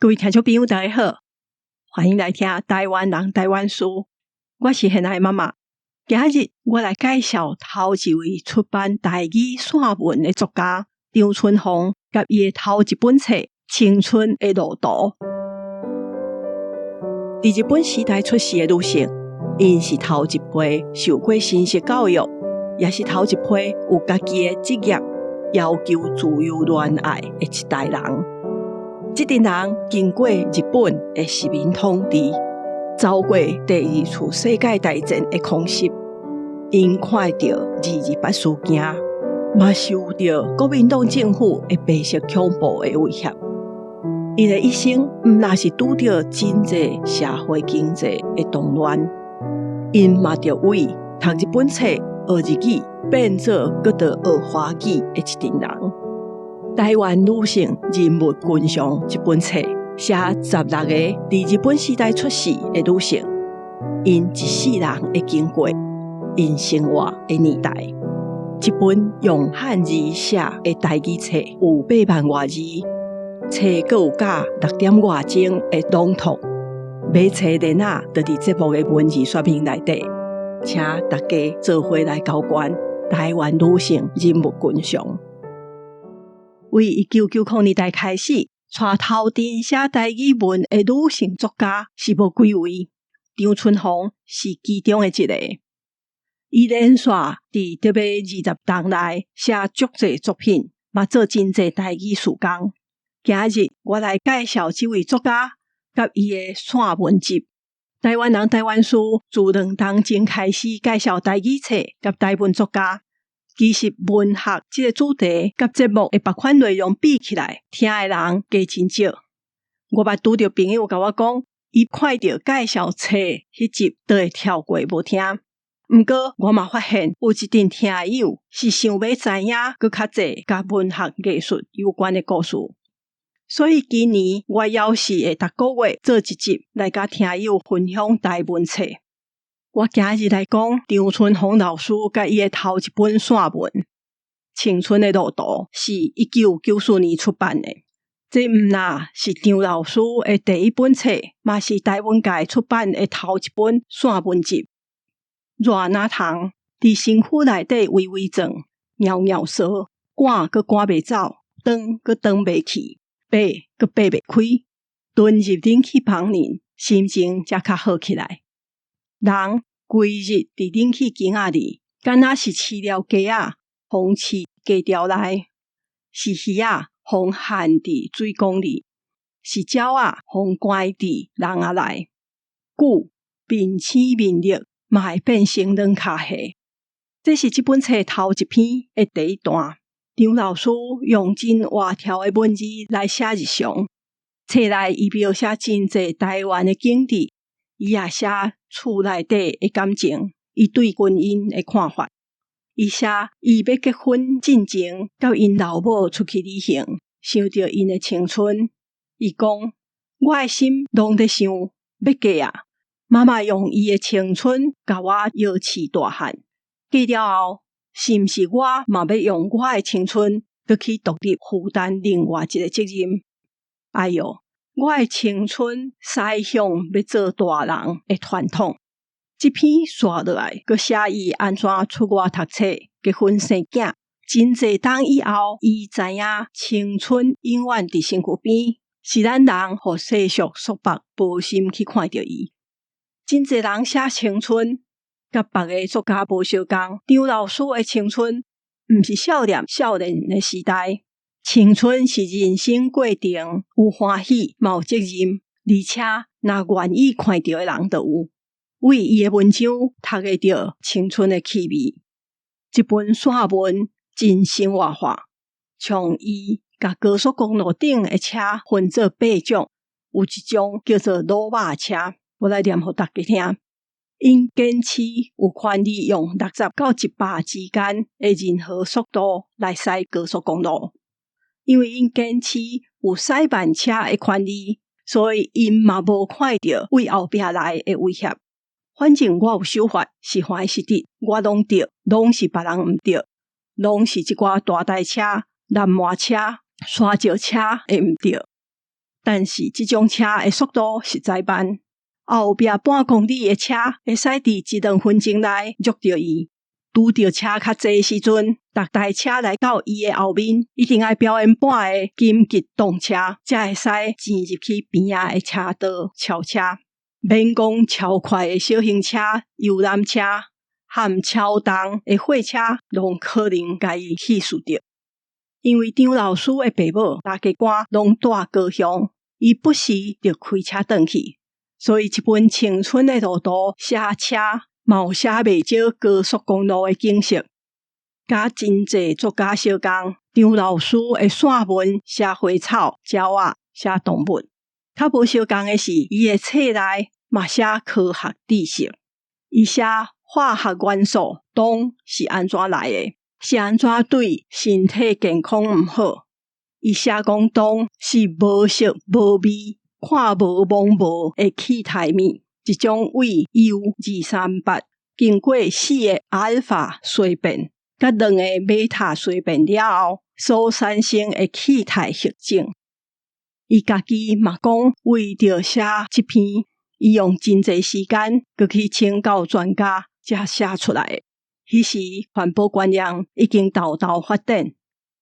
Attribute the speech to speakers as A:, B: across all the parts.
A: 各位聽眾朋友，大家好，歡迎來聽台灣人台灣事。我是現愛媽媽。今日我來介紹頭一位出版台語散文的作家張春鳳，佮伊的頭一本冊《青春的路途》。佇日本時代出世的女性，𪜶是頭一批受過新式教育，也是頭一批有家己的職業，要求自由戀愛的一代人。這陣人經過日本的殖民統治，走過第二次世界大戰的空襲，𪜶看著二二八事件，嘛受著國民黨政府的白色恐怖的威脅。𪜶的一生毋但是拄著真濟社會經濟的動亂，𪜶嘛著為讀日本冊、學日語，變做閣著學華語的一陣人。台灣女性人物群像這本冊，寫16個佇日本時代出世的女性，𪜶一世人的經過，𪜶生活的年代。這本用漢字寫的台語冊有8萬外字，冊閣有加6點外鐘的朗讀。買冊連仔就佇節目的文字說明內底，請大家做伙來交關台灣女性人物群像。為1990年代開始，帶頭陣寫台語文的女性作家是無幾位，張春鳳是其中的一個。伊連續佇特別20冬內寫足濟作品，嘛做真濟台語事工。今日我來介紹這位作家佮伊的散文集。台灣人台灣事自2冬前開始介紹台語冊佮台文作家。其實文學這個主題佮節目的別款內容比起來，聽的人加真少。我捌拄著朋友共我講，伊看著介紹冊彼集就會跳過無聽。毋過我嘛發現有一陣聽友是想欲知影閣較濟佮文學藝術有關的故事，所以今年我猶是會逐個月做一集來佮聽友分享台文冊。我今日來講張春鳳老師佮伊的頭一本散文《青春的路途》，是1994年出版的。這毋但是張老師的第一本冊，嘛是台文界出版的頭一本散文集。熱若蟲，佇身軀內底圍圍轉，貓貓趖，趕閣趕袂走，斷閣斷袂去，擘閣擘袂開。蹲入冷氣房裡，心情才較好起來。人規日佇冷氣間仔裡，敢若是飼了雞仔，予飼雞牢內；是魚仔，予限佇水缸裡；是鳥仔，予關佇籠仔內。久面青面綠，嘛會變成軟跤蝦。這是這本冊頭一篇的第一段。張老師用真活跳的文字來寫日常。冊內伊描寫真濟台灣的景致，伊也寫厝內底的感情，伊對婚姻的看法。伊寫伊欲結婚進前，佮𪜶老母出去旅行，想著𪜶的青春。伊講：我的心攏咧想，欲嫁啊！媽媽用伊的青春共我搖飼大漢，嫁了後，是毋是我嘛欲用我的青春，閣去獨立負擔另外一個責任？哎喲！我的青春駛向欲做大人的傳統。這篇紲落來，閣寫伊按怎出外讀冊、結婚生囝。真濟冬以後，伊知影青春永遠佇身軀邊，是咱人予世俗束縛，無心去看著伊。真濟人寫青春，佮別个作家無相仝。張老師的青春，毋是少年少年的時代。青春是人生過程，有歡喜，嘛有責任，而且若願意看著的人就有。為伊的文章讀會著青春的氣味。這本散文真生活化，像伊共高速公路頂的車分做八種，有一種叫做魯肉車，我來念予大家聽。𪜶堅持有權利用60到100之間的任何速度來駛高速公路。因為𪜶堅持有駛慢車的權利，所以𪜶嘛無看著對後壁來的威脅。反正我有守法，是歡是得，我攏著，攏是別人毋著，攏是這寡大台車、南摩車、山石車的毋著。但是這種車的速度實在慢，後壁半公里的車會使佇一兩分鐘內約著伊。拄著車較濟時陣，逐台車來到伊的後面，一定愛表演半个緊急擋車，才會使前入去邊仔的車道超車。免講超快的小型車、遊覽車和超重的貨車，攏可能共伊戲輸著。因為張老師的爸母大家官攏住高雄，伊不時就開車轉去，所以這本青春的路途寫車，嘛有寫袂少高速公路的景色。佮真濟作家相仝，張老師的散文寫花草、鳥仔、寫動物。較無相仝的是，伊的冊內嘛寫科學知識。伊寫化學元素銅是按怎來的，是按怎對身體健康毋好。伊寫講銅是無色無味、看無摸無的氣態物，一種為鈾238經過四个阿爾法衰變，佮兩个貝塔衰變了後所產生的氣態核種。伊家己嘛講，為著寫這篇，伊用真濟時間，閣去請教專家，才寫出來的。彼時環保觀念已經沓沓發展，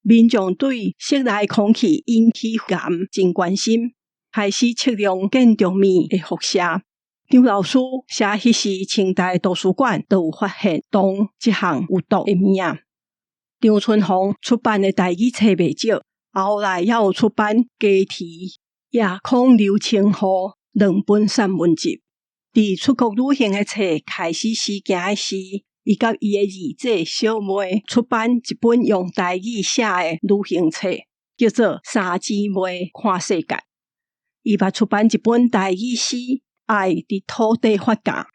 A: 民眾對室內空氣引起癌真關心，開始測量建築物的輻射。張老師寫彼時清大圖書館就有發現銅這項有毒的物仔。張春鳳出版的台語冊袂少，後來猶有出版《雞啼》、《夜空流星雨》兩本散文集。佇出國旅行的冊開始時行的時，伊佮伊的二姐小妹出版一本用台語寫的旅行冊，叫做《三姊妹看世界》。伊嘛出版一本台語詩《愛佇土底發芽》。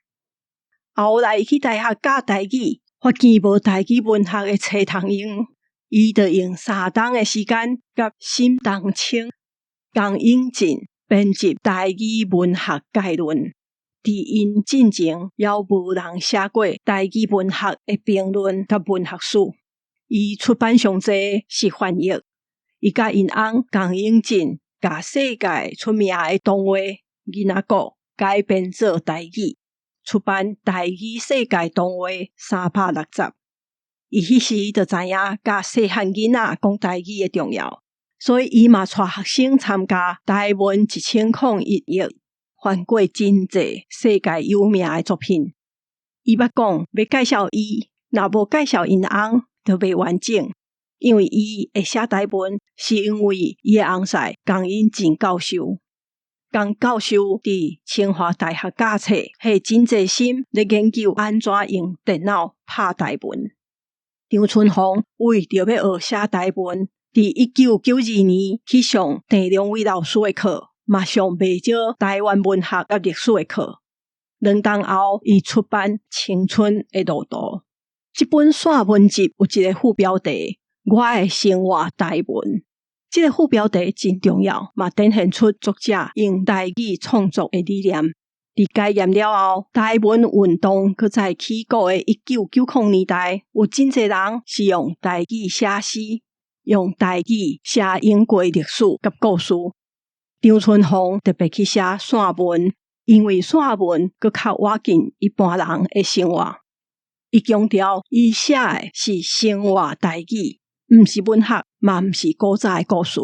A: 後來伊去大學教台語，發現無台語文學的冊通用，伊就用3冬的時間，佮沈冬青、江永進編輯台語文學概論。佇𪜶進前，猶無人寫過台語文學的評論佮文學史。伊出版上濟是翻譯，伊佮𪜶翁江永進，共世界出名的童話《囡仔鼓》改編做台語，出版《台語世界童話360集》。伊彼時就知影教細漢囡仔講台語的重要，所以伊嘛帶學生參加台文1001譯，翻過真濟世界有名的作品。伊捌講欲介紹伊，若無介紹𪜶翁，就袂完整。因為伊會寫台文，是因為伊的翁婿江永進教授。江教授佇清華大學教冊，花真濟心咧研究按怎用電腦拍台文。張春鳳為著欲學寫台文，佇1992年去上鄭良偉老師的課，嘛上袂少台灣文學佮歷史的課。2冬後，伊出版《青春的路途》這本散文集，有一个副標題：我的生活台文。這个副標題真重要，嘛展現出作者用台語創作的理念。佇解嚴了後，台文運動閣再起鼓的1990年代，有真濟人是用台語寫詩，用台語寫英國歷史佮故事。張春鳳特別去寫散文，因為散文閣較倚近一般人的生活。伊強調，伊寫的是生活台語，毋是文學，嘛毋是古早的故事。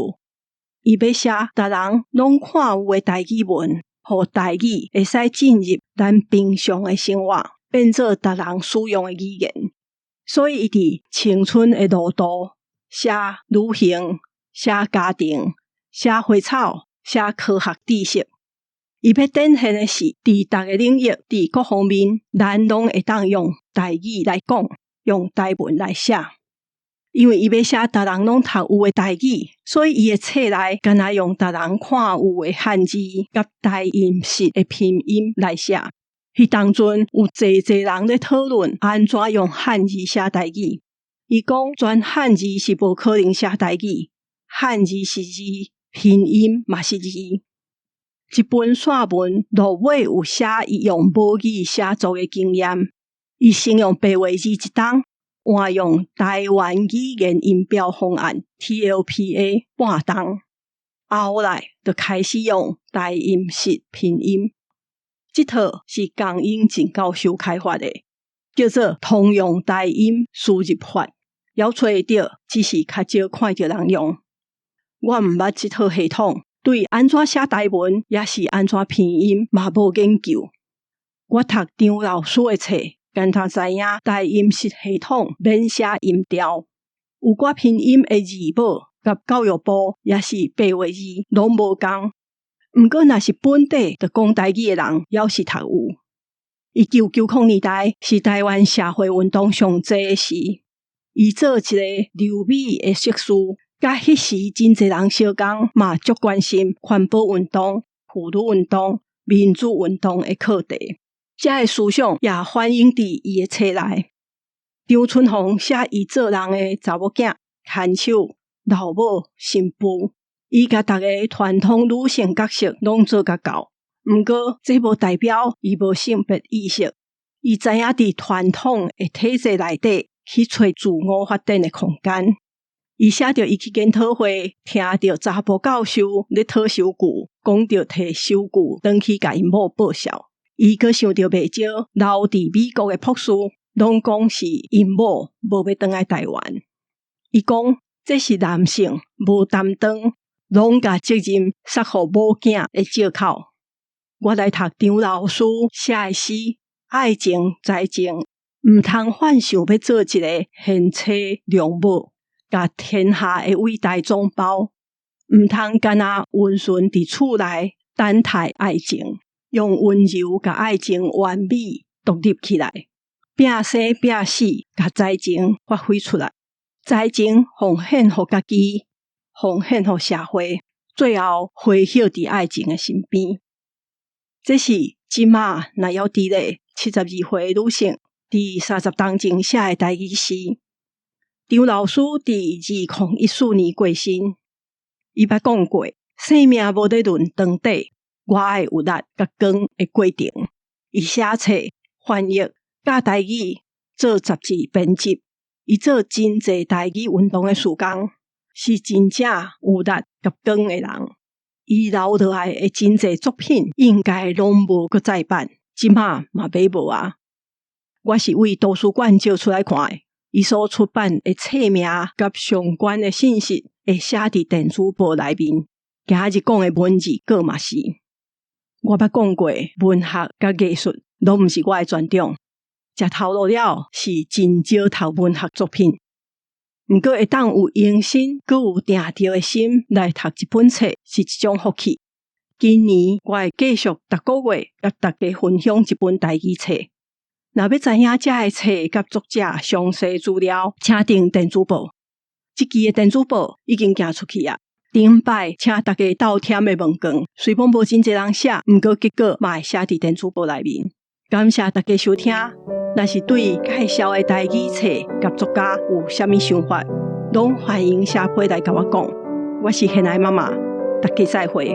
A: 伊欲寫逐人攏看有的台語文，予台語會使進入咱平常的生活，變做逐人使用的語言。所以，伊佇青春的路途寫旅行、寫家庭、寫花草、寫科學知識。伊欲展現的是，佇逐个領域、佇各方面，咱攏會當用台語來講，用台文來寫。因為伊欲寫逐人攏讀有的台語，所以伊的冊內干焦用逐人看有的漢字佮台音式的拼音來寫。彼當陣有濟濟人咧討論按怎用漢字寫台語。伊講全漢字是無可能寫台語，漢字是字，拼音嘛是字。這本散文落尾有寫伊用母語寫作的經驗，伊先用白話字一冬，換用台灣語言音標方案 TLPA 半冬，後來就開始用台音式拼音。這套是江英正教授開發的，叫做通用台音輸入法。猶揣會著，只是較少看著人用。我毋捌這套系統，對按怎寫台文，抑是按怎拼音，嘛無研究。我讀張老師的冊，敢若知影台音式系統免寫音調，有寡拼音的字母，佮教育部抑是白話字攏無仝。毋過，若是本地就講台語的人，猶是讀有。1990年代是台灣社會運動上濟的時，伊做一個留美的碩士，佮彼時真濟人相仝，嘛足關心環保運動、婦女運動、民主運動的課題。遮的思想也反映佇伊的冊內。張春鳳寫伊做人的查某囝、牽手、老母、新婦。伊共逐个傳統女性角色攏做甲到，毋過這無代表伊無性別意識。伊知影佇傳統的體制內底去揣自我發展的空間。伊寫著伊去研討會，聽著查埔教授咧討收據，講著提收據轉去共𪜶某報銷。伊閣想著袂少留佇美國的博士，攏講是𪜶某無欲轉來台灣。伊講這是男性無擔當，攏共責任捒予某囝的藉口。我來讀張老師寫的詩，愛情、才情，毋通幻想欲做一个賢妻良母，共天下的偉大總包，毋通干焦溫順佇厝內等待愛情，用溫柔共愛情完美獨立起來，拼生拼死共才情發揮出來，才情奉獻予家己，奉獻予社會，最後回響佇愛情的身邊。這是這馬若猶佇咧72歲女性佇30冬前寫的台語詩。張老師佇2014年過身，伊捌講過：生命無咧論長短，我愛有力佮光的過程。伊寫冊、翻譯、教台語、做雜誌編輯，伊做真濟台語運動的事工。是真正有力佮光的人，伊留落來的真濟作品應該攏無閣再版，這馬嘛買無啊。我是為圖書館借出來看的，伊所出版的冊名佮相關的信息會寫佇電子報內面。今仔日講的文字閣嘛是，我捌講過，文學佮藝術攏毋是我的專長，食頭路了是真少讀文學作品。毋過會當有用心，閣有定著的心來讀一本冊，是一種福氣。今年我會繼續逐個月佮大家分享一本台語冊。若欲知影遮的冊佮作者詳細資料，請訂電子報。這期的電子報已經寄出去啊。頂擺請大家鬥添的問卷，雖罔無真濟人寫，毋過結果嘛會寫佇電子報內面。感謝大家收聽。若是對介紹的台語冊佮作家有啥物想法，攏歡迎寫批來共我講。我是現愛媽媽，大家再會。